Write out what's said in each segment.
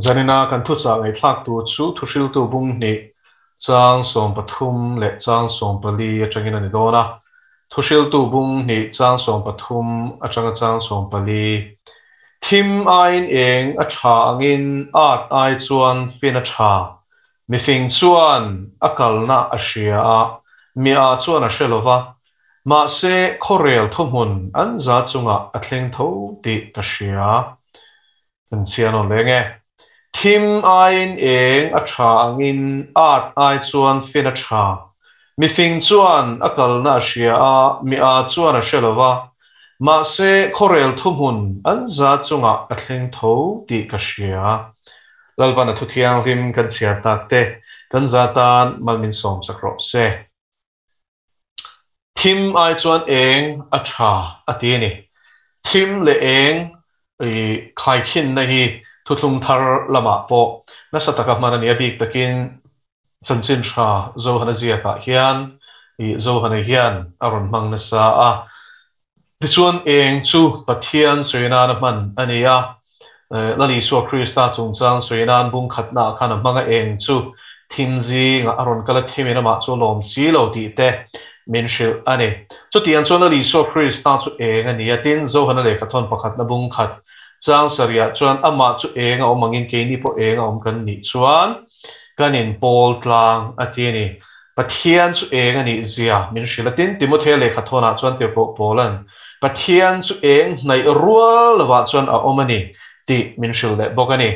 Zanina kan thuchah ngaihthlak tur chu Thuhriltu bung hnih chang 13 leh chang 14 atangin a ni dawn a. Thuhriltu bung hnih chang 13 atanga chang 14. Thim aiin eng a tha angin at ai chuan fin a tha. Mifing chuan a kalna a hria a, mi a chuan a hre lova. Mahse khawrel thuhmun an za chungah a thleng tho tih ka hria. Kan chhiar nawn leng e. Thim aiin eng a tha angin at ai chuan fin a tha. Mifing chuan a kalna a hria a, mi a chuan a hre lova. Mahse khawrel thuhmun an za chungah a thleng tho tih ka hria. Lalpan a thu thianghlim kan chhiar tak te kan za tan mal min sawm sak rawh se. Thim ai chuan eng a tha a ti a ni. Thim leh eng i khaikhinna hi thuthlung thar lamah pawh nasa taka hman a ni. A bik takin chanchin tha Johana ziakah hian i Johana hian a rawn hmang nasa a. Tichuan eng chu Pathian sawi nan a hman a ni a. Lal Isua Krista chungchang sawi nan bung khatnaah khan a hmang a, eng chu thim zingah a rawn kal a, thimin amah chu a lawm si lo tih te min hrilh a ni. Chutiang chuan Lal Isua Krista chu eng a ni a, tin Johana lehkhathawn pakhatna bung khat chang sarihah chuan amah chu eng a awm angin keini pawh eng a awm kan nih chuan kan inpawl tlang a ti a ni. Pathian chu eng a nih zia min hrilh a, tin Timothea lehkhathawnah chuan tirhkoh Paula'n Pathian chu eng hnaih rual lovah chuan a awm a ni tih min hrilh leh bawk a ni.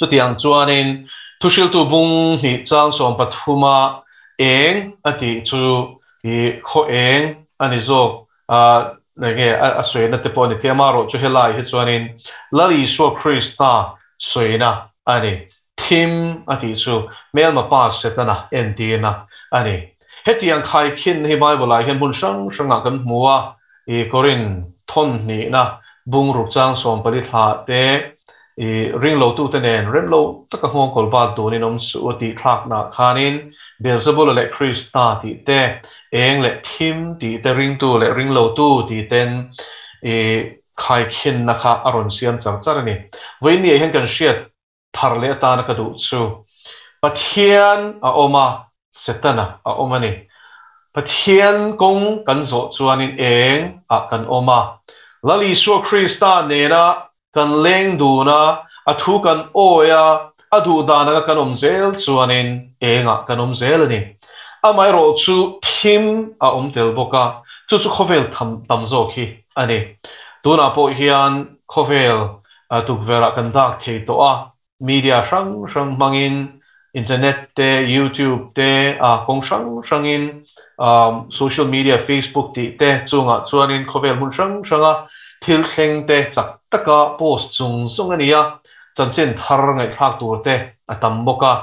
Chutiang chuanin Thuhriltu bung hnih chang 13-a eng a tih chu i khaw eng a ni zawk a, enge a sawina te pawh a ni thei a, amaherawh chu helai hi chuanin Lal Isua Krista sawina a ni. Thim a tih chu hmelma pa Setana entirna a ni. Hetiang khaikhin hi Bible-ah hian hmun hrang hrangah kan hmu a, i Korin thawn hnihna bungruk chang 14 thla te, i ringlotute nen remlo taka nghawngkawl bat dunin awm suh u tih thlaknaah khanin Beelzebula leh Krista tih te, eng leh thim tih te, ringtu leh ringlotu tih ten i khaikhinna kha a rawn siam char char a ni. Vawiinniah hian kan hriat thar leh atana ka duh chu Pathian a awm a, Setana a awm a ni. Pathian kawng kan zawh chuanin eng ah kan awm a, Lal Isua Krista nena kan leng dun a, a thu kan awi a, a duh dan anga kan awm zel chuanin eng ah kan awm zel a ni. Amaherawh chu thim a awm tel bawk a, chu chu khawvel tam zawk hi a ni. Tunah pawh hian khawvel Tukverh ah kan dak thei tawh a, media hrang hrang hmangin internet te, youtube te, kawng hrang hrangin social media facebook tih te chungah chuanin khawvel hmun hrang hranga thil thleng te chak taka post chung chung a ni a, chanchin thar ngaihthlak tur te a tam bawk a.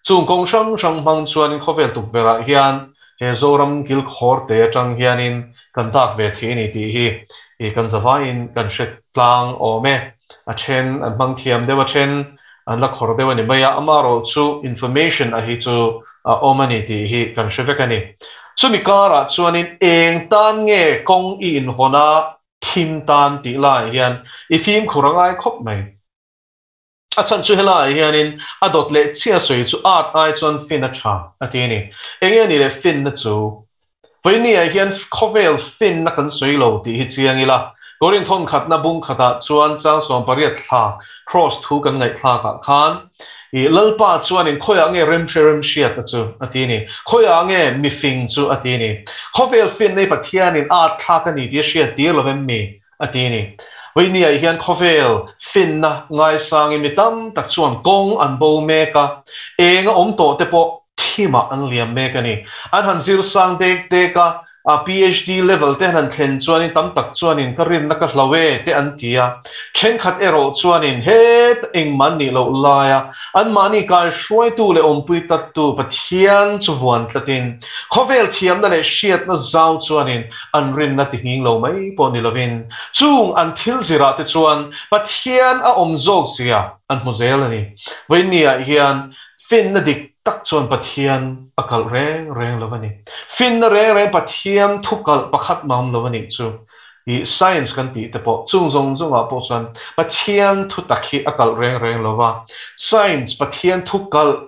Chung kawng hrang hrang hmang chuanin khawvel tukverh ah hian he Zoram kilkhawr te atang hianin kan dak ve thei a ni tih hi i kan zavaiin kan hre tlang awm e. A then an hmang thiam deuh a then an la khawr deuh a ni mai a, amaherawh chu information a hi chu a awm a ni tih hi kan hre vek a ni. Chumi karah chuanin eng tan nge kawng i inhawn a thim tan tih laiah hian i fimkhur a ngai khawp mai. A chhan chu helaiah hianin a dawt leh chiah sawi chu art ai chuan fin a tha a ti a ni. Enge a nih leh finna chu? Vawinia hian khawvel finna kan sawi lo tih hi chiang ila, Korin thawn khatna bung khatah chuan chang 18 thla Kraws thu kan ngaihthlakah khan i Lalpa chuanin khawiah nge remhre remhriatna chu a ti a ni, khawiah nge mifing chu a ti a ni. Khawvel finna hi Pathianin art thlak a ni tih a hriat tir lo em mi? A ti a ni. Vawinia hian khawvel finna ngaisangin mi tam tak chuan kawng an bo mek a, eng a awm tawh te pawh thimah an liam mek a ni. An han zir sang dek dek a, a PhD level te an han thlen chuanin tam tak chuanin ka rinna ka hlau e te an ti a. Thenkhat erawh chuanin het engmah an nih loh laia anmahni kaihruaitu leh awmpui tattu Pathian chu vuan tlatin khawvel thiamna leh hriatna zau chuanin an rinna ti nghing lo mai pawh ni lovin, chung an thil zirah te chuan Pathian a awm zawk zia an hmu zel a ni. Vawiinniah hian finna dik tak chuan Pathian a kalh reng reng lo a ni. Finna reng reng Pathian thu kalh pakhat mam lo a nih chu. I science kan tih te pawh chung zawng zawngah pawh chuan Pathian thu tak hi a kalh reng reng lo va, science Pathian thu kalh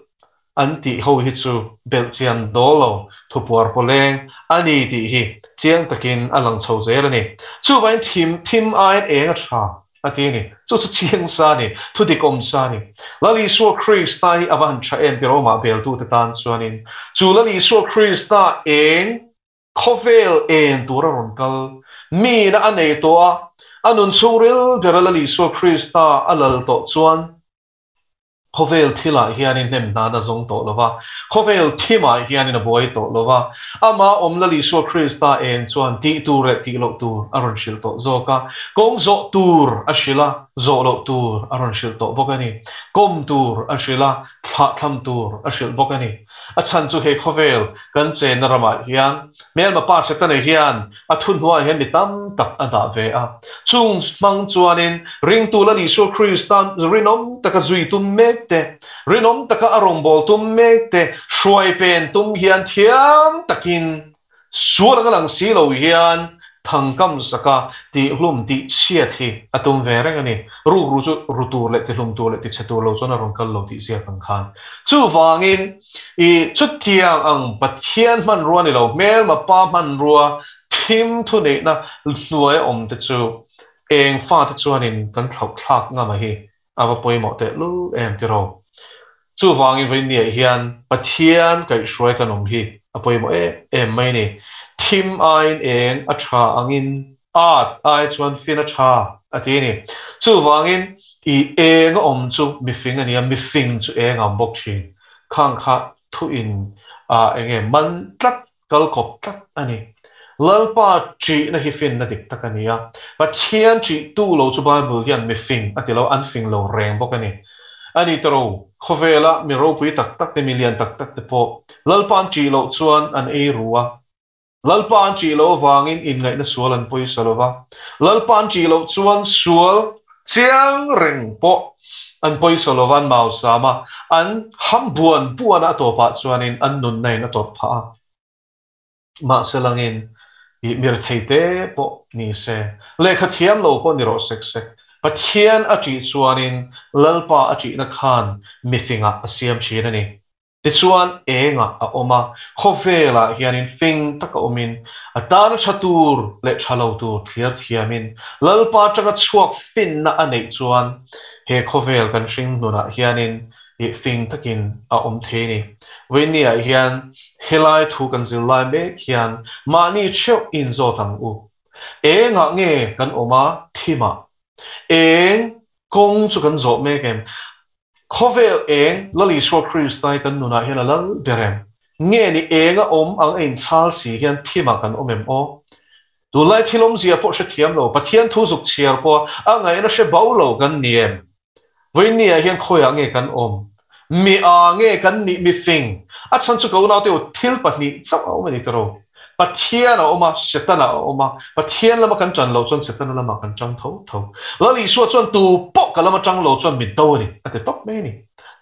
an tih ho hi chu belhchian dawl lo thupuar pawleng a ni tih hi chiang takin a lang chho zel a ni. Chuvangin thim thim aiin eng a tha a ti a ni. Chu chu chiang sa a ni, thu dik awm sa a ni. Lal Isua Krista hi a va han tha em tirh awmah beltute tan chuanin chu Lal Isua Krista eng Khawvel en tur a rawn kal. Mina a nei tawh a, a nun chhungril ber a Lal Isua Krista a lal tawh chuan khawvel thilah hianin hnem hnan a zawng tawh lo va, khawvel thimah hianin a buai tawh lo va, amah awm Lal Isua Krista en chuan tih tur leh tih loh tur a rawn hrilh tawh zawk a, kawng zawh tur a hrilh a, zawh loh tur a rawn hrilh tawh bawk a ni. Kawm tur a hrilh a, thlahthlam tur a hrilh bawk a ni. A chhan chu he khawvel kan chenna ramah hian hmelma pa Setana hian a thuhnuaiah hian mi tam tak a dah ve a. Chung hmang chuanin ringtu Lal Isua Krista rinawm taka zui tum mek te, rinawm taka a rawngbâwl tum mek te hruai pen tum hian thiam takin Sual anga lang si lo hian thangkam saka tihhlum tihchhiat hi a tum ve reng a ni. Rukru chu ru tur leh tihlum tur leh tichhe tur lo chuan a rawn kal lo tih ziak ang khan. Chuvangin i chutiang ang Pathian hmanrua ni lo, hmelma pa hmanrua thim thuneihna hnuaia awm te chu eng fate chuanin kan thlauhthlak ngam a hi a va pawimawh tehlul em tiraw? Chuvangin vawiinniah hian Pathian kaihhruai kan awm hi a pawimawh em em mai ni. Thim aiin eng a tha angin at ai chuan fin a tha a ti a ni. Chuvangin i eng a awm chu mifing a ni a, mifing chu eng a awm bawk thin. Khang kha thuin eng nge man tlat Kal kawp tlat a ni. Lalpa ṭihna hi finna dik tak a ni a. Pathian ṭihtu lo chu Bible hian mi fing a ti lo, an fing lo reng bawk a ni. A ni tawrh, khawvela mi ropui tak tak te, mi lian tak tak te pawh Lalpa an ṭih loh chuan an ei ru a. Lalpa an ṭih loh avangin inngaihna sual an pawisa lo va. Lalpa an ṭih loh chuan sual Chiang reng pawh an pawisa lova an mau sam a, an ham buan buan a, a tawpah chuanin an nunna in a tawrh phah a. Mahse langin i mirthei te pawh ni se, lehkha thiam lo pawh ni rawh sek sek, Pathian a ṭih chuanin Lalpa a ṭihna khan mifingah a siam ṭhin a ni. Tichuan, engah a awm a, khawvelah hianin fing taka awmin, a tana tha tur leh tha lo tur thlir thiamin, Lalpa atanga chhuak finna a neih chuan he khawvel kan hring hnunah hianin i fing takin a awm thei a ni. Vawiinniah hian helai thu kan zir lai mek hian mahni theuh inzawt ang u. Engah nge kan awm a thimah? Eng kawng chu kan zawh mek em? Khawvel eng Lal Isua Kristai kan nunah hian a lal ber em? Nge ni eng a awm ang a inchhal si hian thimah kan awm em aw? Tunlai thil awmzia pawh hrethiam lo, Pathian thu zuk chhiar pawh a ngaihna hre bo lo kan ni em? Vawiinniah hian khawiah nge kan awm? Mi a nge kan nih mifing? A chhan chu ka unaute u thil pahnih chauh a awm a ni tiraw? Pathian a awm a, Setana a awm a, Pathian lama kan ṭan loh chuan Setana lamah kan ṭang tho tho. Lal Isua chuan tu pawh ka lama ṭang lo chuan mi do a ni, a ti tawp mai a ni.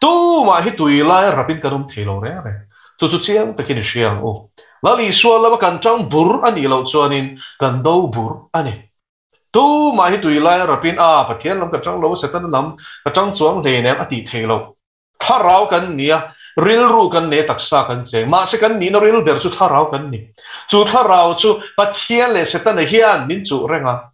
Tumah hi tui lai rapin kan awm thei lo reng reng. Chu chu chiang takin i hria ang u. Lal Isua lama kan ṭang bur a nih loh chuanin kan do bur a ni. Tumah hi tui lai rapin, A, Pathian lam ka ṭang lo a, Setana lam ka ṭang chuang hleinem a tih thei lo. Thlarau kan ni a, rilru kan nei a, taksa kan cheng. Mahse kan nihna ril ber chu thlarau kan ni. Chu thlarau chu Pathian leh Setana hian min chuh reng a,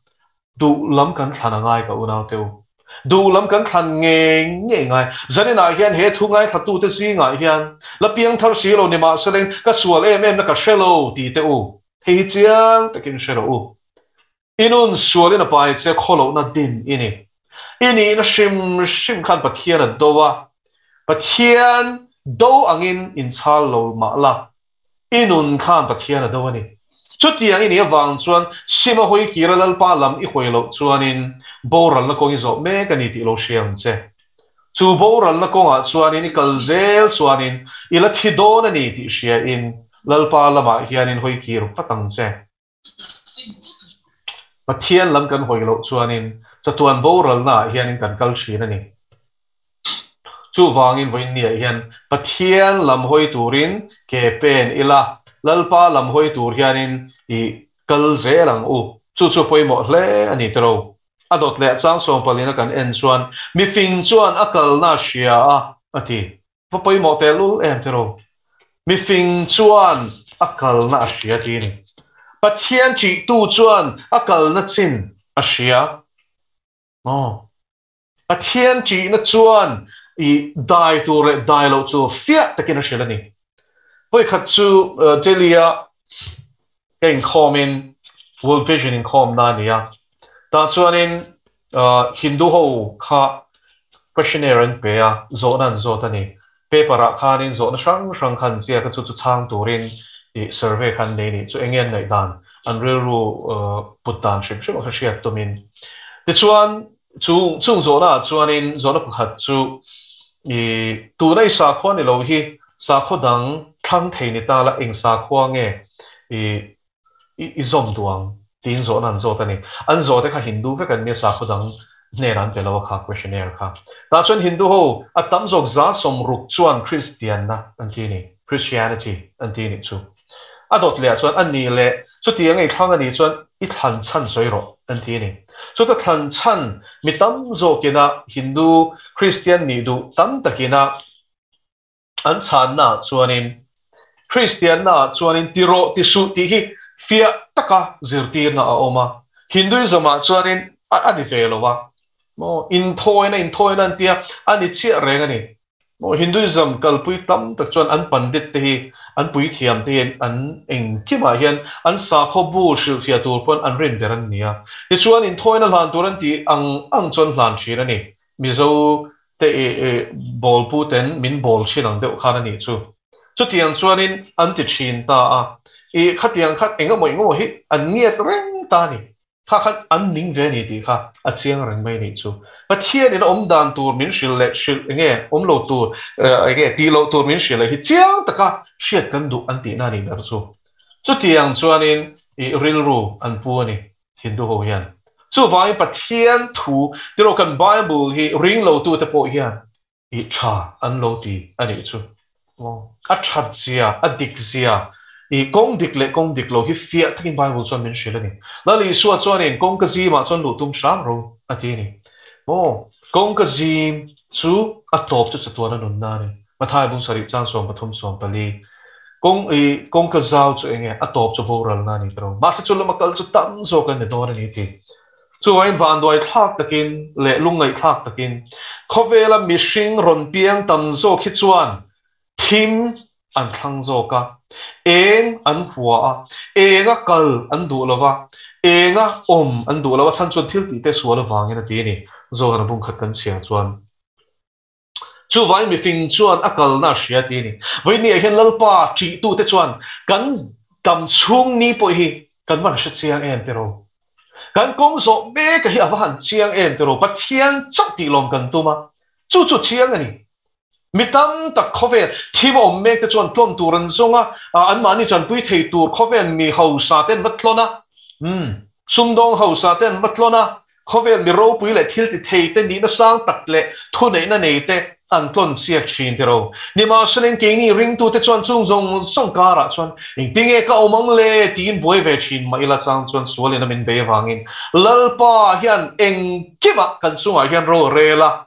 duh lam kan thlan a ngai ka unaute u. Duh lam kan thlan ngei ngei ngai. Zaninah hian he thu ngaithlatute zingah hian la piangthar si lo ni mahseleng ka sual em em na ka hre lo ti teh u. Hei hi chiang takin hre rawh u. I nun sualin a pai che khawlohna din i ni. I nihna hrim hrim khan Pathian a do a, Pathian do angin inchhal lo mah la, i nun khan Pathian a do a ni. Chutiang i nih avang chuan sim a hawi kira Lalpa lam i hawi loh chuanin boralna kawng i zawh mek a ni tih lo hria ang che. Chu boralna kawngah chuanin i kal zel chuanin i la thi dawn a ni tih hriain Lalpa lamah hianin hawi kir vat ang che. Pathian lam kan hawi loh chuanin chatuan boralna ah hianin kan kal thin a ni. Chuvangin vawiinniah hian Pathian lam hawi turin ke pen ila, Lalpa lam hawi tur hianin i kal zel ang u. Chu chu pawimawh hle a ni tiro. A dawt leh chang sawmpalina kan en chuan mifing chuan a kalna a hria a, a ti. Va pawimawh tehlul em tiro. Mifing chuan a kalna a hria ti a ni. Pathian ṭihtu chuan a kalna chin a hria. Aw. Pathian ṭihna chuan i dai tur leh dai loh chu fiah takin a hrilh a ni. Vawikhat chu Delhi-a ka inkhawmin World Vision inkhawmna a ni a, tah chuanin Hindu ho kha questionnaire an pe a, zawhna an zawt a ni. Paper-ah khanin zawhna hrang hrang kha an ziak a, chu chu chhang turin i survey kha an nei a nih chu. Enge an ngaihdan, an rilru put dan hrim hrim a kha hriat tumin. Tichuan, chu chung zawhnaah chuanin zawhna pakhat chu i tuna i sakhua ni lo hi sakhua dang thlang thei ni ta la eng sakhua nge i i zawm duh ang tiin zawhna an zawt a ni. An zawhte kha Hindu vek an nia sakhua dang hnenah an pe lo a kha questionnaire kha. Tah chuan Hindu ho a tam zawk 60% chuan Kristianna an ti a ni, Christianity an ti a nih chu. A dawt leh ah chuan a ni leh chutiang ei thlang a nih chuan i thlan chhan sawi rawh an ti a ni. Chuta thlan chhan mi tam zawkina Hindu Kristian nih duh tam takina An chhannaah chuanin, Kristiannaah chuanin ti rawh ti suh tih hi fiah taka zirtirna a awm a. Hinduism-ah chuanin a ni ve lo a. Maw inthawina inthawina an tia, a ni chiah reng a ni. Maw Hinduism kalpui tam tak chuan an pandit te hi, an puithiam te hi an engkimah hian an sakhaw bu hrilhfiah tur pawn an rin ber an ni a. Tichuan inthawina hlan tur an tih ang ang chuan hlan thin a ni. Mizo te i bawl pu ten min bawl thin ang deuh khan a nih chu. Chutiang chuanin an ti thin ta a, i khatiang khan eng emaw eng emaw hi an ngiat reng ta a ni. Kha khan an ning ve a ni tih kha a chiang reng mai a nih chu. Pathianin a awm dan tur min hrilh leh hrilh eng nge awm lo tur eng nge tih loh tur min hrilh leh hi chiang taka hriat kan duh an tihna a nih ber chu. Chutiang chuanin i rilru an pu a ni. Hindu ho hian. Chuvangin Pathian thu tiraw kan Bible hi ring lo tute pawh hian i tha an lo ti a nih chu. A that zia, a dik zia, i kawng dik leh kawng dik lo hi fiah takin Bible chuan min hrilh a ni. Lal Isua chuanin kawngka zimah chuan luh tum hram ro a ti a ni. Maw? Kawngka zim chu a tawp chu chatuan a nunna a ni. Mathai bung sarih chang 13 14. Kawng i kawngka zau chu enge a tawp chu boralna a ni ta ro. Mahse chu lama kal chu tam zawk an ni dawn a ni ti. Chuvangin vanduai thlak takin leh lungngaih thlak takin khawvela mihring rawn piang tam zawk hi chuan thim an thlang zawk a, eng an hua a, enga kal an duh lo va, enga awm an duh lo a, chhan chuan thil tih te sual avangin a ti a ni. Zawhna bungkhat kan chhiar chuan. Chuvangin mifing chuan a kalna a hria ti a ni. Vawinia hian Lalpa ṭihtute chuan kan dam chhung ni pawh hi kan van hre chiang em tiraw? Kan kawng zawh mek hi a va han chiang em tiraw? Pathian chauh tih lawm kan tum a, chu chu chiang a ni. Mi tam tak khawvel thim a awm mek te chuan tlawn tur an zawng a, anmahni chanpui thei tur khawvel mi hausa te an va tlawn a, umm, sumdawng hausa te an va tlawn a, Khawvel mi ropui leh thil ti thei te nihna sang tak leh thuneihna nei te an tlawn chiat thin tiro. Nimahselain keini ringtute chuan chung zawng zawng karah chuan engtinge ka awm ang le tiin buai ve thin mah ila chang chuan sualin a min bei avangin Lalpa hian engkimah kan chungah hian ro a rel a.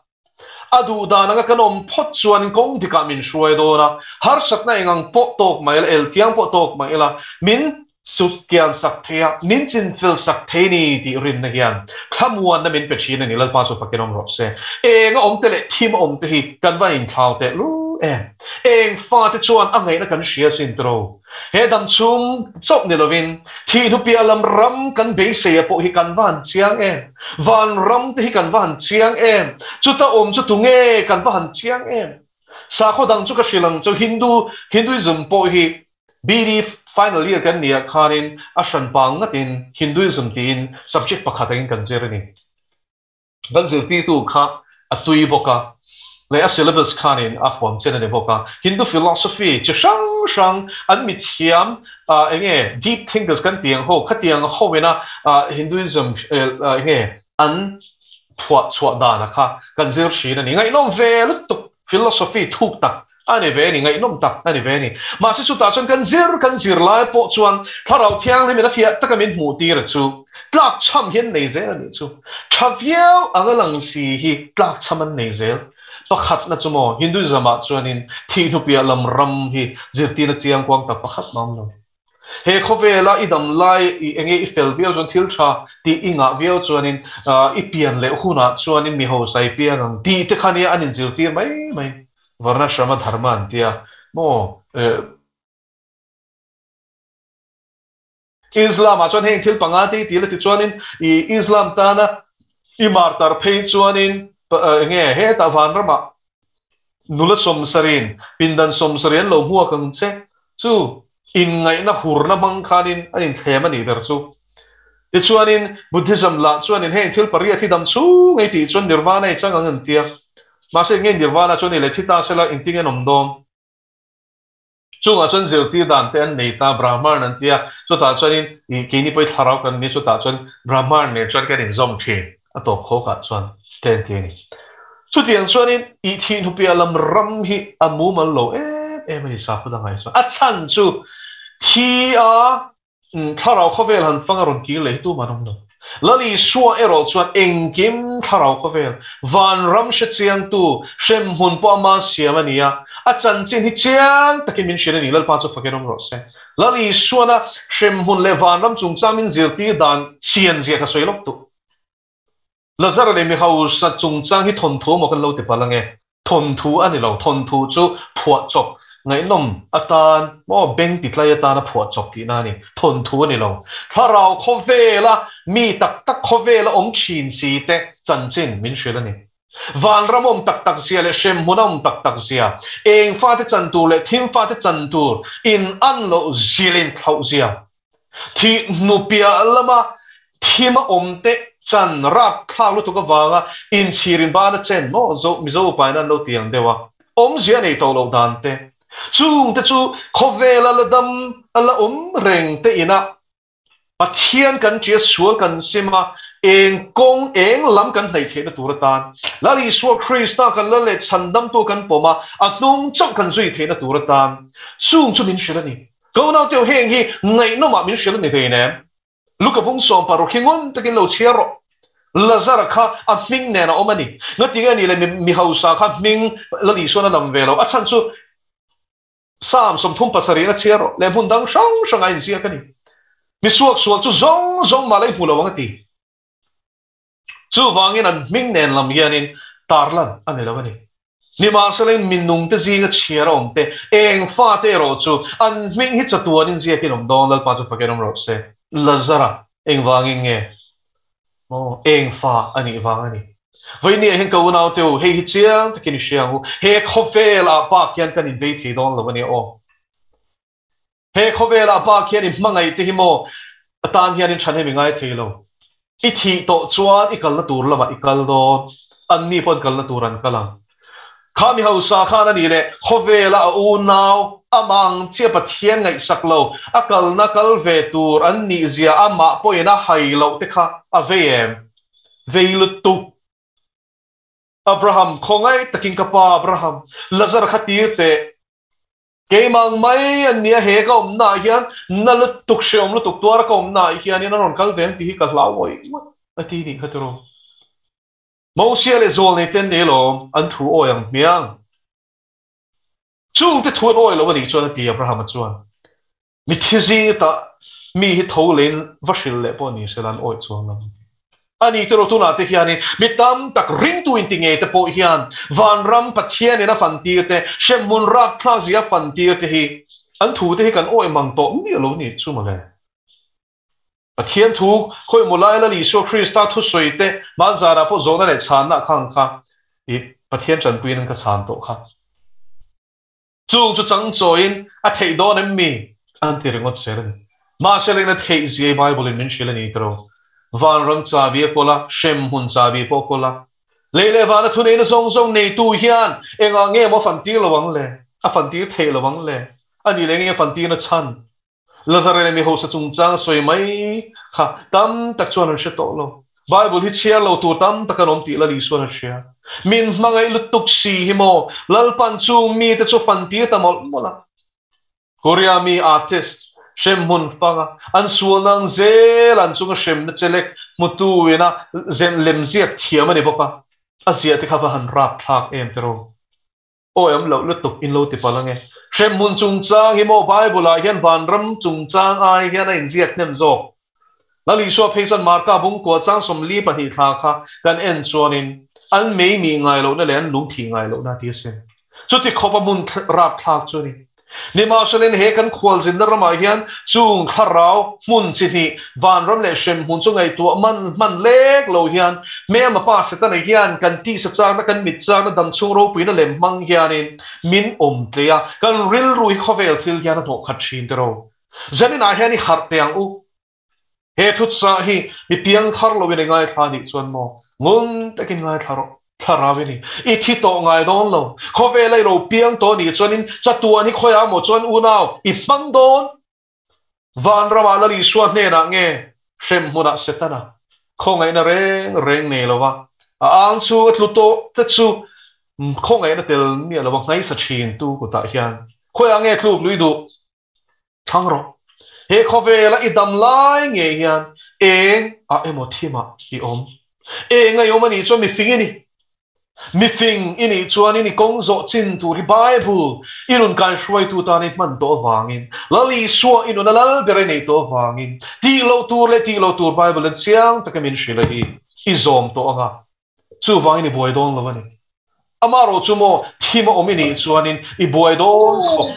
A duh dan anga kan awm phawt chuan kawng dikah min hruai dawn a, harsatna eng ang pawh tawk mai ila, eltiang pawh tawk mai ila, min sut kian sak thei a, min chinfel sak thei ni tih rinna hian thlamuanna min pe thin a ni. Lalpa chu fakin awm rawh se. Eng a awm te leh thim a awm te hi kan va inthlau teh lul em. Eng fate chuan a ngaihna kan hria sin tiro. He dam chhung chauh ni lovin thih hnu piah lam ram kan beiseia pawh hi kan va han chiang em? Van ram te hi kan va han chiang em? Chuta awm chu tunge kan va han chiang em? Sakhaw dang chu ka hrilh ang chu Hindu, Hinduism pawh hi BD final year kan nih ah khanin a hran pang ngatin Hinduism tiin subject pakhat angin kan zir a ni. Kan zirtirtu kha a tui bawk a, leh a syllabus khanin a huam chen a ni bawk a. Hindu philosophy chi hrang hrang an mithiam eng nge deep thinkers kan tih ang ho khatiang hoina Hinduism eng nge an phuah chhuah dana kha kan zir thin a ni. Ngaihnawm ve lutuk philosophy thuk tak a ni ve a ni, ngaihnawm tak a ni ve a ni. Mahse chutah chuan kan zir kan zir lai pawh chuan Thlarau Thianghlimin a fiah taka min hmuh tir a chu. Tlakchham hi an nei zel a nih chu. Tha viau anga lang si hi tlakchham an nei zel. Pakhatna chu maw, Hinduism ah chuanin thih hnupiah lam ram hi zirtirna chiangkuang tak pakhat mah awm lo. He khawvela i dam lai i enge i fel viau chuan thil tha tih i ngah viau chuanin i pian leh hunah chuanin mi hausa i piang ang tih te kha nia an inzirtir mai mai. Varnashrama dharma an tia maw? Islam ah chuan heng thil panga te i ti la ti chuanin i Islam tana i martar phei chuanin enge hetah vanramah Nula sawmsarin pindan sawmsarih an lo hmuak ang che chu inngaihna hurna hmang khanin an inthlem a nih ber chu. Tichuanin Buddhism lah chuanin heng thil pariat hi dam chhung ei tih chuan nirvana ei chang ang an tia. Mahse nge nirvana chuan ei leh thi ta sela engtin an awm dawn? Chungah chuan zirtir dan te an nei ta, Brahman an tia, chutah chuanin ih keini pawh i thlarau kan ni, chutah chuan Brahman nen chuan kan inzawm thin, a tawp khawkah chuan te an ti a ni. Chutiang chuanin ih thih hnupiah lam ram hi a mumal lo em em a ni sakhaw dangah hi chuan. A chhan chu thi a Thlarau khawvel han fang a rawn kir leh hi tumah an awm lo. Lal Isua erawh chuan engkim thlarau khawvel, vanram hre chiangtu, hremhmun pawh ama siam a ni a, a chanchin hi chiang takin min hrilh a ni. Lalpa chu fakin awm rawh se. Lal Isuana hremhmun leh vanram chungchang min zirtir dan chian zia ka sawi lawk duh. Lazara leh mi hausa chungchang hi thawnthu maw kan lo ti palh ange? Thawnthu a ni lo, thawnthu chu phuahchawp ngaihnawm atan maw beng titlai atana phuahchawp tihna a ni, thawnthu a ni lo. Thlarau khawvela mi tak tak khawvela awm thin si te chanchin min hrilh a ni. Vanram awm tak tak zia leh hremhmun a awm tak tak zia, eng fate chan tur leh thim fate chan tur in an loh zia leh inthlauh zia. Thih hnupiah lama thim a awm te chan rapthlak lutuk avanga inchhirin bana chen maw zo Mizo upain an lo ti ang deuh a, awmzia a nei tawh loh dan te, chungte chu khawvela la dam a la awm reng te inah Pathian kan tia sual kan sim a, eng kawng eng lam kan hnaih theihna tur atan Lal Isua Krista kan la leh chhandamtu kan pawm a, a hnung chauh kan zui theihna tur atan chung chu min hrilh a ni. Ka unau teuh heng hi ngaihnawmah min hrilh a ni vein em? Luka bung sawm paruk hi ngun takin lo chhiar rawh. Lazara kha a hming nen a awm a ni. Ngatinge a nih le mi hausa kha hming Lal Isuan a lam ve lo. A chhan chu Psalm 37 a chhiar rawh leh hmun dang hrang hrangah a inziak a ni. Mi suaksual chu zawng zawng mah la i hmu lo ang a ti. Chuvangin an hming nen lam hianin tarlan a ni lo a ni. Nimahsela mi nungte zinga chhiar a awm te, eng fate erawh chu an hming hi chatuanin ziakin awm dawn, Lalpa chu fakin awm rawh se. Lazara, engvangin nge? Aw, eng fa a nih vang a ni. Vawinia hian ka unaute u, hei hi chiang takin i hria ang u, he khawvelah bak hian kan invei thei dawn lo a nia aw. He khawvelah bak hian i hmangaih te hi maw atan hian in than em i ngai thei lo. I thih tawh chuan i kalna tur lamah i kal dawn, anni pawh an kalna tur an kal ang. Kha mi hausa khan a nih leh khawvela a unau amah ang chiah Pathian ngaihsak lo, a kalna kal ve tur an nih zia amah pawhin a hai loh te kha a vei em? Vei lutuk. Abraham, khawngaih takin ka pa Abraham, Lazara kha tir teh. Keimah ang mai an nia he ka awmna ah hian na lutuk hrehawm lutuk tuara ka awmna ah hianin a rawn kal ve ang tih hi ka hlau ngawih ngawih a ti nih kha tiraw. Mosia leh Zawlnei te an nei alawm an thu awi ang hmiang. Chungte thu an awi lo a nih chuan a ti Abrahama chuan mi thi zing ta mi hi tho leiin va hrilh leh pawh ni sela an awi chuang lo. A ni tiraw tunah te hianin mi tam tak ringtu inti ngei te pawh hian vanram Pathianin a fantir te, hremhmun rapthlak zia a fantir te hi an thu te hi kan awih mang tawh miah lo ni chu mawle. Pathian thu khawimaw lai Lal Isua Krista thusawi te hmanzarah pawh zawhna leh chhanna kha ang kha i Pathian tanpuiin an ka chhan tawh kha. Chung chu chang chawiin a theih dawn em mi? An ti ringawt zel a ni. Mahse lengna theih ziai Bible in min hrilh a ni tiro. Vanram chabi a kawl a, hremhmun chabi pawh a kawl a. Lei leh vana thuneihna zawng zawng neitu hian engah nge maw a fantir lo ang le? A fantir theih lo ang le? A nih leh nge a fantirna chhan? Lazare leh mi hausa chungchang a sawi mai kha tam tak chuan an hre tawh lo. Bible hi chhiar lo tur tam tak an awm tih Lal Isuan a hria. Min hmangaih lutuk si hi maw Lalpan chung mite chu fantir ta mawlh mawlh a. Korea mi artist Hremhmun fanga an sualna ang zel an chunga hremna chelek hmutu ina lemziak thiam a ni bawk a, a ziah te kha va han rapthlak em tiraw? Awi am loh lutuk in lo ti palh ange. Hremhmun chungchang hi maw Bible ah hian vanram chungchang ai hian a inziak hnem zawk. Lal Isua phei chuan Marka bungkua chang 42 thla kha kan en chuanin an mei mih ngai lohna leh an lung thih ngai lohna a ti asin. Chuti khawpa hmun rapthlak chu a ni. Nimahselain he kan khualzinna ramah hian chung thlarau hmun chi hnih, vanram leh hremhmun chu ngaihtuah man hman lek lo hian hmelma pa Setana hian kan tisa chakna, kan mit chakna, damchhung ropuina lem hmang hianin min awm tlei a, kan rilru hi khawvel thil hian a hnawh khat thin tiraw. Zaninah hian i harh teh ang u. He thutsa hi mi piang thar loin i ngaithla anih chuan maw? Ngun takin ngaithla rawh. Thlarau i ni. I thi tawh ngai dawn lo. Khawvela i lo piang tawh anih chuanin chatuan hi khawiah maw chuan unau i hmang dawn? Vanramah Lal Isua hnenah nge hremhmunah Setana khawngaihna reng reng nei lova a ang chhung a tlu tawh te chu khawngaihna tel miah lova nghaisa thin tu kutah hian khawiah nge tluk lui duh? Thlang rawh. He khawvela i dam lai ngei hian eng ah emaw thimah i awm. Eng a i awm anih chuan mifing i ni. Mifing i nih chuanin i kawng zawh chin tur hi Bible i nun kaihruaitu tan i hman tawh avangin, Lal Isua i nuna lal ber i neih tawh avangin, tih loh tur leh tih loh tur Bible in chiang taka min hrilh a hi i zawm tawh anga chuvangin i buai dawn lo a ni. Amaherawh chu maw thim a awm i nih chuanin i buai dawn khawp.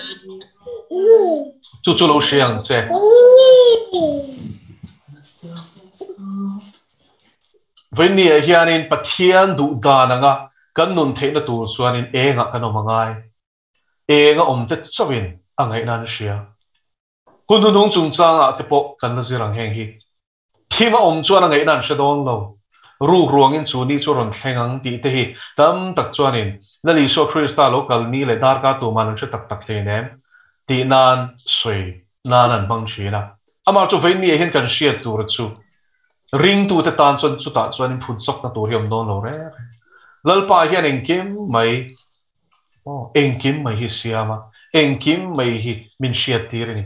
Chu chu lo hria ang che. Vawinia hianin Pathian duh dan anga kan nun theihna tur chuanin engah kan awm angai. Eng a awm te chauhin a ngaihna an hria. Hun hnuhnung chungchangah te pawh kan la zir ang heng hi. Thim a awm chuan a ngaihna an hre dawn lo. Ruk ruangin chu ni chu a rawn thleng ang tih te hi tam tak chuanin Lal Isua Krista lo kal ni leh darkar tuman an hre tak tak hleinem tih nan sawi nan an hmang thin a. Amah chu vawiin hian kan hriat tur chu ringtute tan chuan chutah chuan inphut zawkna tur hi a awm dawn lo reng reng. Lalpa hian engkim mai aw engkim mai hi siam a, engkim mai hi min hriattir a ni.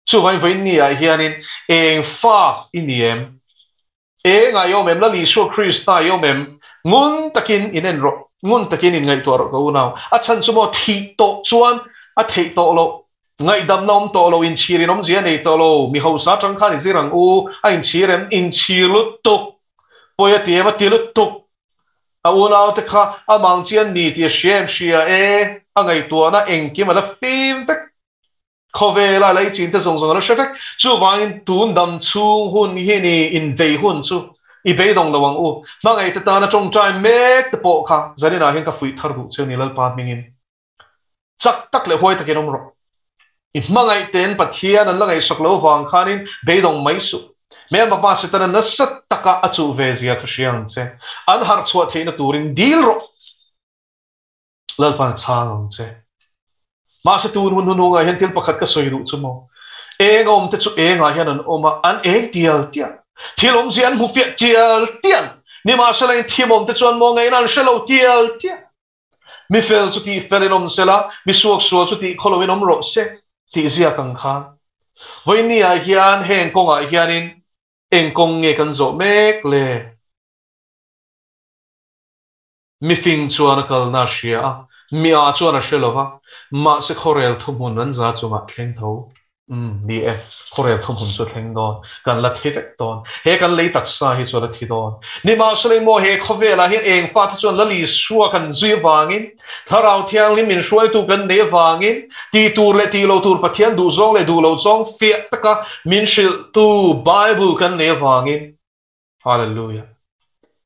Chuvangin vawiin ni ah hianin eng fak i ni em? Eng ah i awm em? Lal Isua Krista i awm em? Ngun takin in en rawh, ngun takin in ngaihtuah rawh ka unau. A chhan chu maw thih tawh chuan a theih tawh loh, ngaihdamna awm tawh lo, inchhir in awmzia nei tawh lo, mi hausa atang khan i zir ang u, a inchhir em? Inchhir lutuk, pawi a ti em? A ti lutuk. A unaute kha a mang chian ni tih a hria em? Hria e, a ngaihtuahna engkim a la fim vek. Khawvela lei chin te zawng zawng a la hre vek. Chuvangin tun dam chhung hun hi ni invei hun chu i beidawng lo ang u. Hmangaih te tana tawngtai mek te pawh kha zaninah hian ka fuih thar duh che ni Lalpa hmingin. Chak tak leh huai takin awm rawh. I hmangaih te'n Pathian an la ngaihsak lo vang khanin beidawng mai suh. Hmelma pa Setana nasa taka a chuh ve zia kha hria ang che. An harh chhuah theihna turin dil rawh. Lalpan a chhang ang che. Mahse tun hun hunhungah hian thil pakhat ka sawi duh chu maw? Eng a awm te chu engah hian an awm a, an eng tial tial. Thil awmzia an hmu fiah tial tial. Nimahsela in thim awm te chuan maw ngaihna an hre lo tial tial. Mi fel chu tih fel in awm sela, mi suaksual chu tih khawlo in awm rawh se tih ziak ang khan. Vawiin ah hian heng kawngah hianin eng kawng nge kan zawh mek le? Mifing chuan a kalna a hria a, mi ah chuan a hre lo va, mahse khawrel thuhmun an za chungah thleng tho. Umm, ni e, khawrel thuhmun chu a thleng dawn, kan la thi vek dawn. He kan lei taksa hi chuan a thi dawn. Nimahsela maw he khawvelah hian eng fate chuan Lal Isua kan zui avangin, Thlarau Thianghlim min hruaitu kan nei avangin, tih tur leh tih lo tur Pathian duhzawng leh duh lo zawng fiah taka min hrilhtu Bible kan nei avangin, Hallelujah.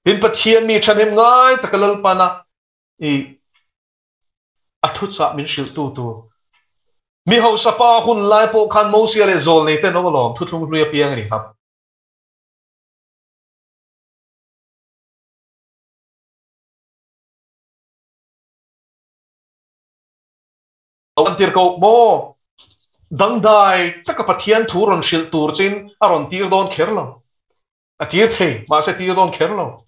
Tin Pathian mi thahnem ngai taka Lalpana i a thuchah min hrilhtu tur. Mi hausa pa hun lai pawh khan Mosia leh zawl nei ten awm alawm thuthlung hlui apiang a ni khap. An tir ko maw? Dangdai taka Pathian thu rawn hrilh tur chin a rawn tir dawn kher lo. A tir thei, mahse tir dawn kher lo.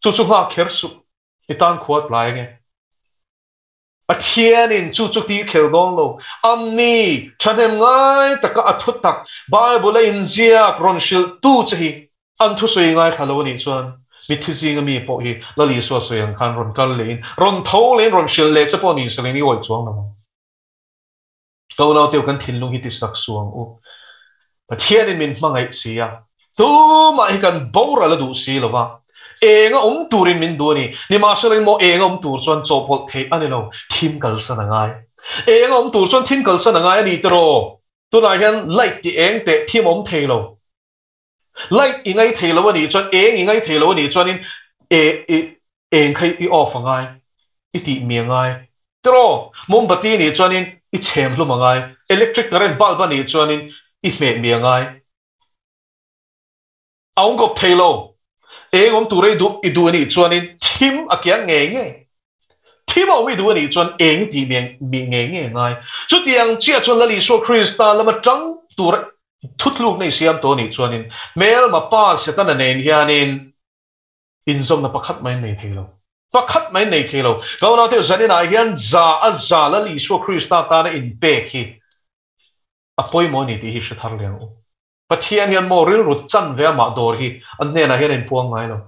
Chu chu nghak kher suh, i tan khua tlai ange. Pathianin chu chu tir kher dawn lo. Amni thahnem ngai taka a thutak Bible a inziak rawn hrilh tu che hi an thusawi ngaithla lo anih chuan mitthi zinga mi pawh hi Lal Isua sawi ang khan rawn kal lehin rawn tho lehin rawn hrilh leh che pawh ni se leng i awih chuang lo ang. Ka unauteu kan thinlung hi tisak suh ang u. Pathianin min hmangaih si a, tumah hi kan boral a duh si lo va, eng a awm turin min duh a ni. Nimahsela emaw eng a awm tur chuan chawhpawlh theih a ni lo, thim kalsan a ngai. Eng a awm tur chuan thim kalsan a ngai a ni tiraw? Tunah hian light ti eng teh thim awm thei lo. Light i ngai thei lo a nih chuan, eng i ngai thei lo a nih chuanin e i eng kha i off a ngai, i tih mi a ngai. Tiraw? Mombati a nih chuanin i chhem hlum a ngai, electric current bulb a nih chuanin i hmeh mi a ngai. A awm kawp thei lo. Eng awm tura i duh i duh a nih chuanin thim a kiang ngei ngei. Thim a awm i duh a nih chuan eng i tih mi ngei ngei a ngai. Chutiang chiah chuan Lal Isua Krista lama tang tura Thutlukna i siam tawh anih chuanin hmelma pa Setana nen hianin inzawmna pakhat mai an nei thei lo. Pakhat mai an nei thei lo. Ka unaute zaninah hian za a za Lal Isua Krista tana inpek hi a pawimawh a ni tih hi hre thar leh ang u. Pathian hian maw rilru chan ve amah dawr hi an hnenah hian a inpuang ngai lo.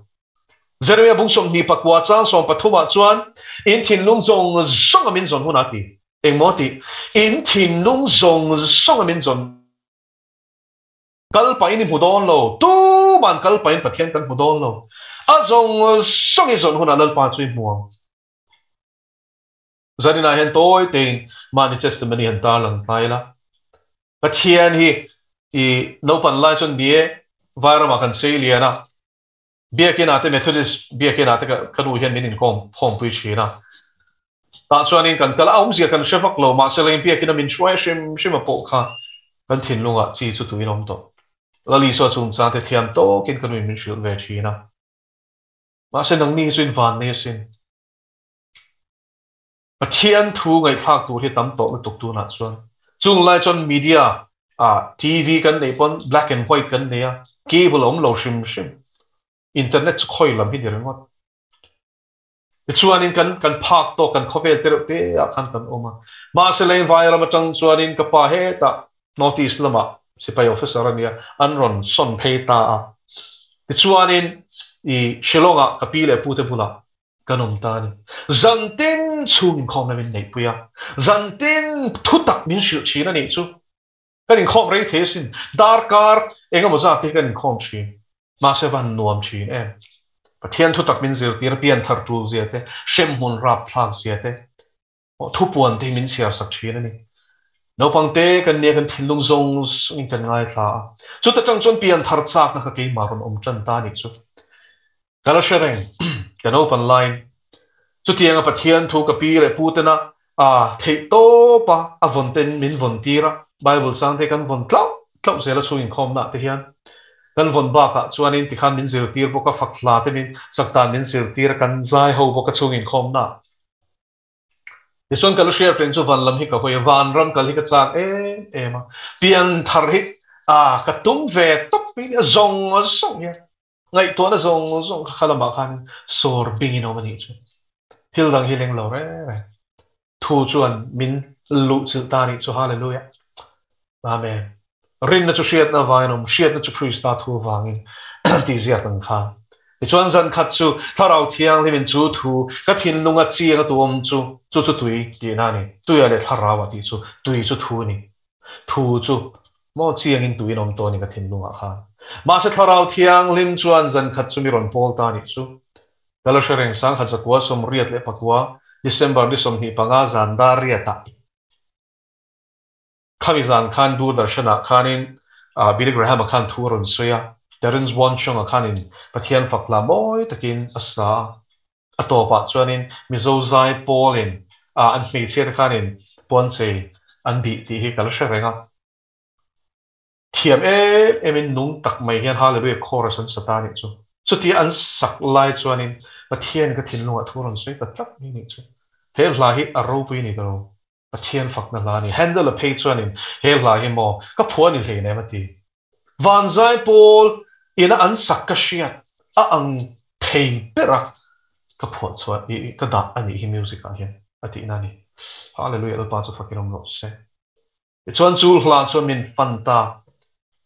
Jeremia bung 29 chang 13 ah chuan in thinlung zawng zawng a min zawn hunah a ti. Engmaw tih? In thinlung zawng zawng a min zawn kal pahin i hmu dawn lo, tuman kal pahin Pathian kan hmu dawn lo. A zawng zawng i zawn hunah Lalpa chu i hmu ang. Zaninah hian tawi tein mahni testimony han tarlang ta ila. Pathian hi i naupan lai chuan ni e, Vairamah kan sei lian a, Biakinah te Methodist Biakinah te ka nu hian min inkhawm khawmpui thin a. Tah chuanin kan kal a, awmzia kan hre vak lo, mahse leng Biakina min hruai hrim hrim a pawh kha kan thinlungah chi chu tuin awm tawh. Lal Isua chungchang te thiam tawkin ka nuin min hrilh ve thin a. Mahse nangni hi chu in van nei asin. Pathian thu ngaihthlak tur hi tam tawh lutuk tunah chuan. Chung lai chuan media ah TV kan neih pawn black and white kan nei a, cable a awm lo hrim hrim. Internet chu khawi lam hi ni ringawt. Tichuanin kan kan phak tawk kan khawvel te reuh te ah khan kan awm a. Mahse leng vairam atang chuanin ka pa hetah North East lamah sipai officer a nia, an rawn sawn phei ta a. Tichuanin i Shillong ah ka pi leh pu te bulah Kan awm ta a ni. Zan tin chhung inkhawm lam in neihpui a, zan tin thu tak min hrilh thin a nih chu. Kan inkhawm rei thei asin, darkar eng emaw zat te hi kan inkhawm thin. Mahse van nuam thin em. Pathian thu tak min zirtir a, pianthar tul zia te, hremhmun rapthlak zia te, thupuan te hi min chhiar sak thin a ni. Naupang te kan nia kan thinlung zawng zawngin kan ngaithla a, chuta tang chuan pianthar chakna kha keimah rawn awm tan ta a nih chu. Ka la hre reng, ka naupan laiin chutianga Pathian thu ka pi leh pu tena a theih tawp a, a vawn ten min vawn tir a, Bible chang te kan vawn tlauh tlauh zel a chhung inkhawmna te hian kan vawn bakah chuanin tikhan min zirtir bawk a, fak hla te min sak dan min zirtir a, kan zai ho bawk a chhung inkhawmna. Tichuan ka la hriat reng chu van lam hi ka hawi a, vanram kal hi ka chak em em a, pianthar hi a ka tum ve tawp mai a ni, a zawng zawng hian. Ngaihtuahna zawng zawng kha kha lamah khan sawr bingin a awm a nih chu. Thil dang hi leng lo reng reng. Thu chuan min luhchilh ta a nih chu. Hallelujah. Amen. Rinna chu hriatna avangin a awm, hriatna chu Krista thu avangin tih ziak ang khan. Tichuan zan khat chu Thlarau Thianghlimin chu thu ka thinlunga chiang a tu awm chu, chu chu tui tihna a ni. Tuia leh Thlarau a tih chu tui chu thu a ni. Thu chu Maw chiangin tuin awm tawh a ni ka thinlungah khan. Mahse Thlarau Thianghlim chuan zan khat chu mi rawn pawl ta nih chu. Ka la hre reng 1989 December ni 25 zan dar riatah khami zan khan Doordarshan-ah khanin Billy Graham-a khan thu a rawn sawi a, Terence Wonchong-a khanin Pathian fak hla mawi takin a sa a. A tawpah chuanin Mizo zai pawlin an hmeichhia te khanin puanchei an bih tih hi ka la hre reng a. Thiam em emin nung tak mai hian Hallelujah chorus an sa ta nih chu. Chutia an sak lai chuanin Pathian ka thinlungah thu rawn sawi ta tlat mai nih chu. He hla hi a ropui ni ka lo. Pathian fakna hla a ni. Handel a phei chuanin he hla hi maw ka phuah ni hlei nem a ti. Van zai pawl ina an sak ka hriat a ang thei ber a ka phuah chhuah i ka dah a nih hi music ah hian a tihna a ni. Hallelujah Lalpa chu fakin awm rawh se. Tichuan chu hla chuan min fan ta.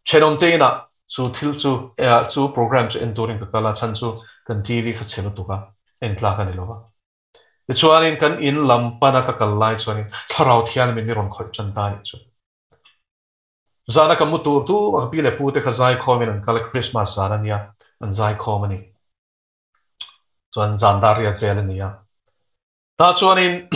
Thenawmte inah chu thil chu chu program chu en turin ka kal a, chhan chu kan TV kha chhe lutuk a, en tlak a ni lo va. Tichuanin kan in lam pana ka kal lai chuanin Thlarau Thianghlim in i rawn khawih tan ta a nih chu. Zana ka mu tur tu a ka pi leh pu te kha zaikhawmin an kal a, Christmas zan a nia, an zaikhawm a ni. Chuan zan dar riat vel a ni a. Tah chuanin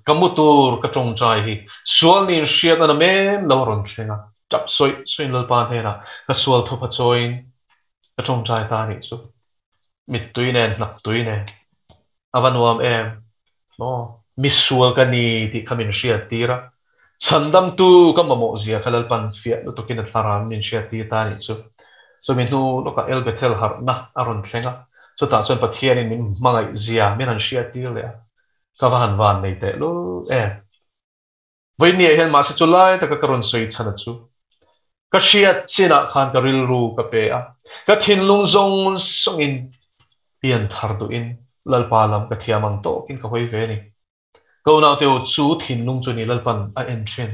ka mu tur ka tawngtai hi sual niin hriatna na men lo a rawn thleng a, tap sawi sawiin Lalpa hnenah ka sual thupha chawiin ka tawngtai ta a nih chu. Mittui nen, hnaptui nen a va nuam em! Maw? Misual ka ni tih kha min hriat tir a, chhandamtu ka mamawh zia kha Lalpan fiah lutukin a thlarau min hriat tir ta a nih chu. Chumi hnu lawkah El Bethel harhna a rawn thleng a, chutah chuan Pathianin min hmangaih zia min han hriat tir leh a, ka va han van nei teh lul em! Vawinia hian mahse chu lai taka ka rawn sawi chhan a chu. Ka hriat chinah khan ka rilru ka pe a, ka thinlung zawng zawngin pian thar duhin Lalpa lam ka thiam ang tawkin ka hawi ve a ni. Ka unaute u, chu thinlung chu ni Lalpan a en thin.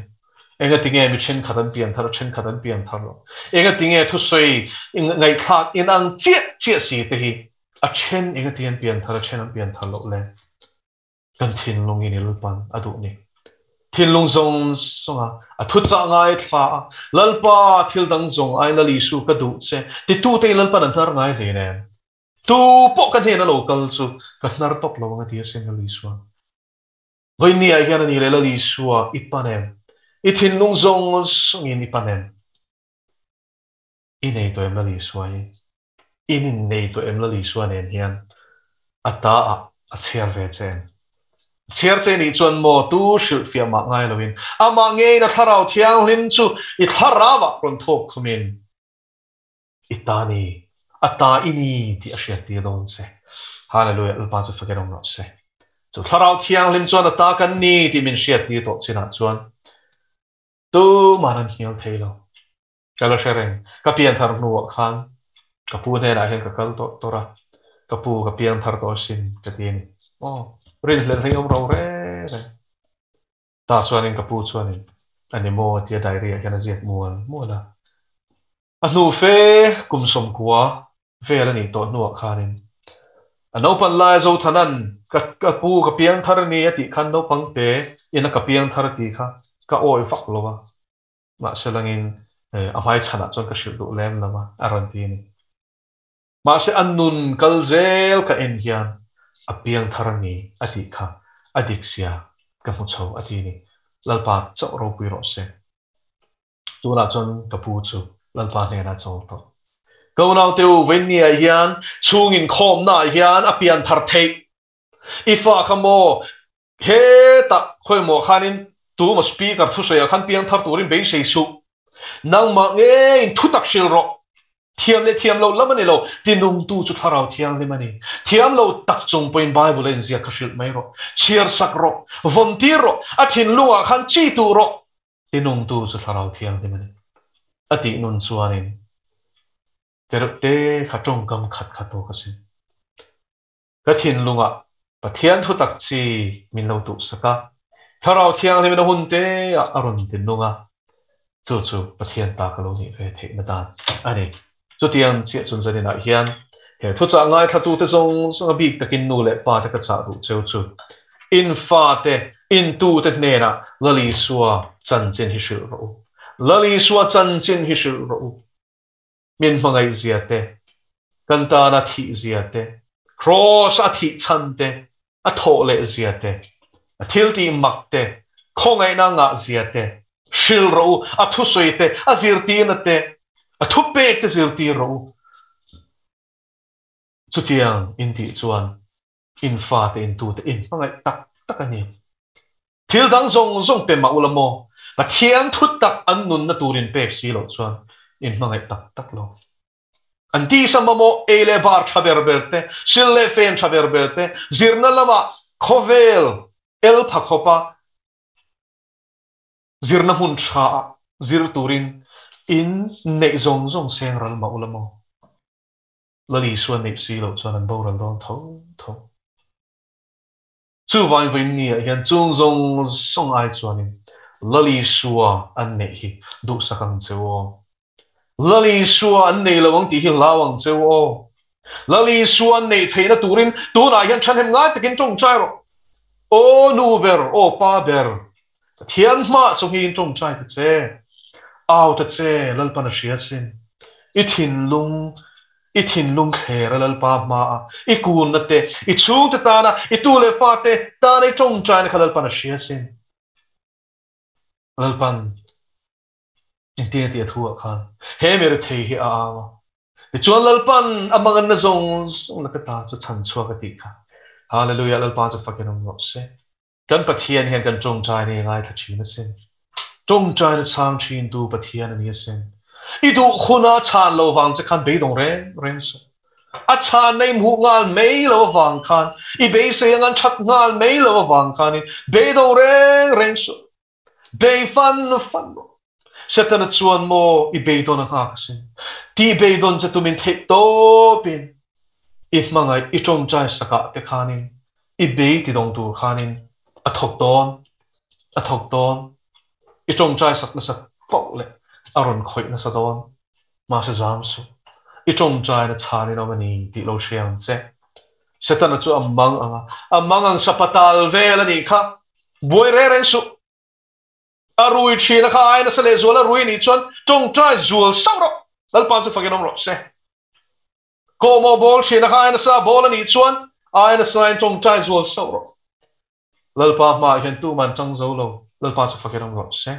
Engatinge mi thenkhat an pian thar a, thenkhat an pian thar lo? Engatinge thusawi ngaihthlak inang chiah chiah si te hi a then engatinge an pian thar a, then an pian thar loh le? Kan thinlung in i Lalpan a duh ni. Thinlung zawng zawnga a thuchah ngaithla a, Lalpa thil dang zawng ai Lal Isu ka duh che titute in Lalpan an hnar ngai hle nen. Tu pawh ka hnena lo kal chu ka hnar tawp lo ang a ti asin Lal Isuan. Vawinia hian a ni le Lal Isua i pan em? I thinlung zawng zawngin i pan em? I nei tawh em Lal Isua hi? In innei tawh em Lal Isua nen hian a ta ah a chhiar ve che em? Chhiar che nih chuan maw tu hrilhfiah mah ngai loin amah ngeiin a Thlarau Thianghlim chu i thlarau ah rawn thawk khumin i ta ni, a ta i ni tih a hriattir dawn che. Hallelujah Lalpa chu fakin awm rawh se. Chu Thlarau Thianghlim chuan a ta kan ni tih min hriattir tawh chinah chuan tuman an hnial thei lo. Ka la hre reng. Ka pian thar hnuah khan ka pu hnenah hian ka kal tawh tawrh a, ka pu ka piang thar tawh asin ka ti a ni. Aw, rinhlelh hi awm ro reng reng. Tah chuanin ka pu chuanin a ni maw tia diary ah hian a ziak mual mual a. A hnu fe kum sawmkua vel a nih tawh hnuah khanin a naupan laia Zothanan ka ka pu ka piang thar a ni a tih khan naupang te ina ka piang thar a tih kha ka awi vak lo a. Mahse langin a hmai chhanah chuan ka hrilh duh lem lo a, a rawn ti a ni. Mahse a nun kal zel ka en hian a piang thar a ni a tih kha a dik sia ka hmu chho a ti a ni. Lalpa chauh ropui rawh se. Tunah chuan ka pu chu Lalpa hnenah chawl tawh. Ka unaute u, Vawiinniah hian chhung inkhawmnaah hian a pian thar theih. I fa kha maw Hetah khawimaw khanin tuma speaker thusawiah khan piang thar turin beisei suh. Nangmah ngeiin thu tak hrilh rawh. Thiam leh thiam loh lam a ni lo, tinungtu chu Thlarau Thianghlim a ni. Thiam lo tak chung pawhin Bible a inziak kha hrilh mai rawh. Chhiar sak rawh, vawn tir rawh, a thinlungah khan chi tuh rawh. Tinungtu chu Thlarau Thianghlim a ni. A tih nun chuanin tereuhte kha tawngkam khat kha tawk asin. Ka thinlungah Pathian thutak chi min lo tuhsak a, Thlarau Thianghlimin a hun te ah a rawn ti nung a, chu chu Pathian ta ka lo nih ve theihna dan a ni. Chutiang chiah chun zaninah hian he thuchah ngaithlatute zawng zawng a bik takin nu leh pa te ka chah duh cheu chu in fate, in tute hnenah Lal Isua chanchin hi hrilh rawh u. Lal Isua chanchin hi hrilh rawh u. Min hmangaih zia te, kan tana thih zia te, Kraws a thih chhan te, a thawh leh zia te, a thiltih mak te, khawngaihna ngah zia te, hrilh rawh u, a thusawi te, a zirtirna te, a thupek te zirtir rawh u. Chutiang in tih chuan in fate in tute in hmangaih tak tak a ni. Thil dang zawng zawng pe mah ula maw? Pathian thu tak an nunna tur in pek si loh chuan in hmangaih tak tak lo. An tisa mamawh ei leh bar tha ber ber te, sil leh fen tha ber ber te, zirna lama khawvel el pha khawpa zirna hmun tha ah zir turin in neih zawng zawng seng ral mah ula maw? Lal Isua neih si loh chuan an boral dawn tho tho. Chuvangin vawiin ni ah hian chung zawng zawng ai chuanin Lal Isua an neih hi duhsak ang che u aw. Lal Isua an nei lo ang tih hi hlau ang che u aw. Lal Isua an neih theihna turin tunah hian ṭhahnem ngai takin ṭawngṭai rawh. Aw nu ber, aw pa ber, Pathian hmah chungin ṭawngṭai ta che, au ta che, Lalpan a hria sin. I thinlung, i thinlung thler a Lalpa hmaah, i kunna te, i chhungte tana, i tu leh fate tana i ṭawngṭaina kha Lalpan a hria sin. Lalpan engtin a tih a thu ah khan he mi rethei hi a au a, tichuan Lalpan a hmanganna zawng zawng laka ta chu chhan chhuak a tih kha. Hallelujah Lalpa chu fakin awm rawh se. Kan Pathian hian kan tawngtaina hi a ngaithla thin asin. Tawngtaina chhang thintu Pathian a ni asin. I duh huna chhan lo vang che khan beidawng reng reng suh. A chhanna i hmuh nghal mai lo avang khan, i beisei anga an that nghal mai lo avang khanin beidawng reng reng suh. Bei fan fan rawh. Setana chuan maw i beidawn a nghak asin. Tih beidawn che tumin theih tawpin i hmangaih i tawngtai sakah te khanin i bei ti dawng tur khanin a thawk dawn, a thawk dawn. I tawngtai sak nasa poh leh a rawn khawih nasa dawn. Mahse zam suh. I tawngtaina chhanin awm a ni tih lo hria ang che. Setana chu a mang ang a, a mang ang sapatal vel a nih kha. Buai reng reng suh. A rui thin a kha ai nasa leh zual a rui nih chuan tawngtai zual sauh rawh. Lalpa chu fakin awm rawh se. Kawhmawh bawl thin a kha ai nasa bawl a nih chuan ai nasa in tawngtai zual sauh rawh. Lalpa hmaah hian tuman tang zo lo. Lalpa chu fakin awm rawh se.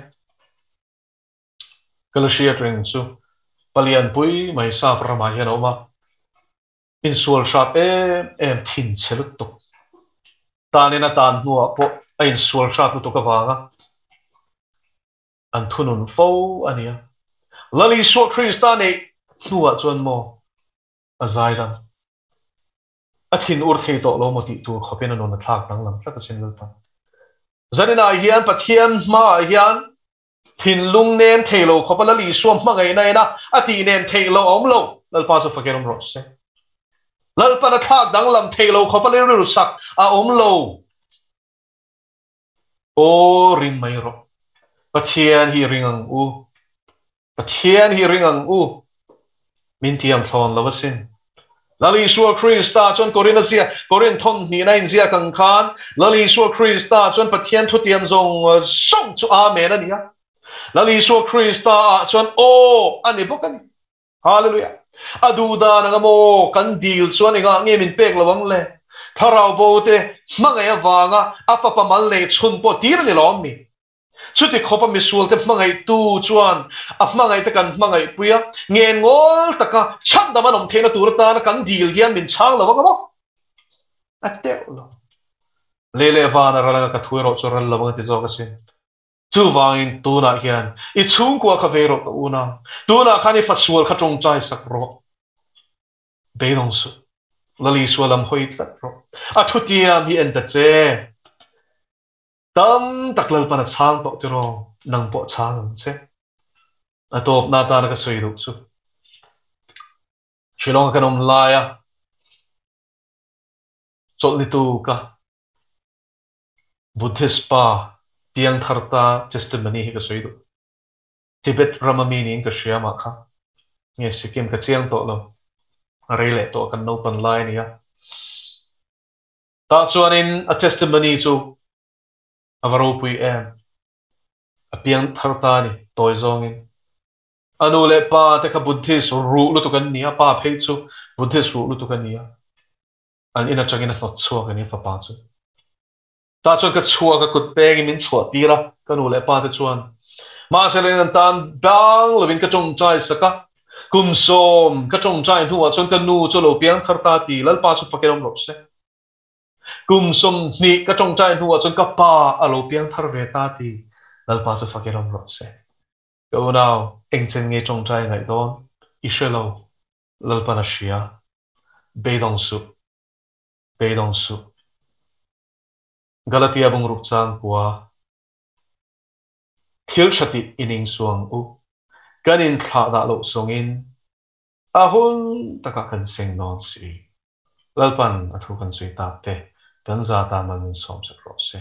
Ka la hriat reng chu palianpui mai sap ramah hian a awm a. Insual hrat em em thin chhe lutuk. Tanin a tan hnuah pawh a insual hrat lutuk avanga an thunun fo a nia. Lal Isua Krista neih hnuah chuan maw a zaidam. A thin ur thei tawh lo maw tih tur khawpin a nun a thlak danglam tlat asin Lalpa. Zaninah hian Pathian hmaah hian Thinlung nem thei lo khawpa Lal Isua hmangaihna ina a tih nem theih lo a awm lo, Lalpa chu fakin awm rawh se. Lalpan a thlak danglam theih lo khawpa rilru sak a awm lo. Aw ring mai rawh. Pathian hi ring ang u. Pathian hi ring ang u. Min tiam thlawn lo asin. Lal Isua Krista chuan Korin a ziak, Korin thawmhnihna inziak ang khan Lal Isua Krista chuan Pathian thutiam zawng zawng chu Amen a ni a. Lal Isua Krista ah chuan Aw a ni bawk a ni. Hallelujah! A duh dan anga maw kan dil chuan engah nge min pek lo ang le? Thlarau bo te hmangaih avanga a fapa mal nei chhun pawh tir a ni lawm mi? Chuti khawpa misualte hmangaihtu chuan a hmangaihte kan hmangaihpui a, ngen ngawl taka chhandam an awm theihna tur atana kan dil hian min chhang lo ang a maw? A teuh lo. Lei leh van a ral anga ka thu erawh chu ral lo ang a ti zawk asin. Chuvangin tunah hian i chhungkua kha vei rawh ka unau, tunah khan i fasual kha tawngtai sak rawh. Beidawng suh. Lal Isua lam hawi tlat rawh. A thutiam hi en ta che. Tam tak Lalpan a chhang tawh tiraw, nang pawh chhang ang che. A tawpna atana ka sawi duh chu Shillong a kan awm laia chawlhni tuka Buddhist pa piangthar ta testimony hi ka sawi duh. Tibet rama mi niin ka hria mah kha. Nge Sikkim ka chiang tawh lo. A rei leh tawh kan naupan lai a nia. Tah chuanin a testimony chu a va ropui em. A piang thar ta a ni, tawi zawngin. A nu leh pa te kha Buddhist ruh lutuk an ni a, pa phei chu Buddhist ruh lutuk a ni a. An in atangin a hnawt chhuak a ni fapa chu. Tah chuan ka chhuak a, kut pengin min chhuah tir a, ka nu leh pa te chuan. Mahse leng an tan bang lovin ka tawngtai sak a, kum sawm ka tawngtai hnuah chuan ka nu chu a lo piang thar ta ti Lalpa chu fakin awm rawh se. Kum 20 ka tawngtai hnuah chuan ka pa a lo piang thar ve ta ti Lalpa chu fakin awm rawh se. Ka unau, engchen nge tawngtai ngaih dawn? I hre lo, Lalpan a hria. Beidawng suh. Beidawng suh. Galatia bungruk chang kua thil tha tih i ning suang u. Kan inthlah dah loh sawngin a hun takah kan seng dawn si. Lalpan a thu kan sawi tak te. Kan za tan mal min sawm sak rawh se.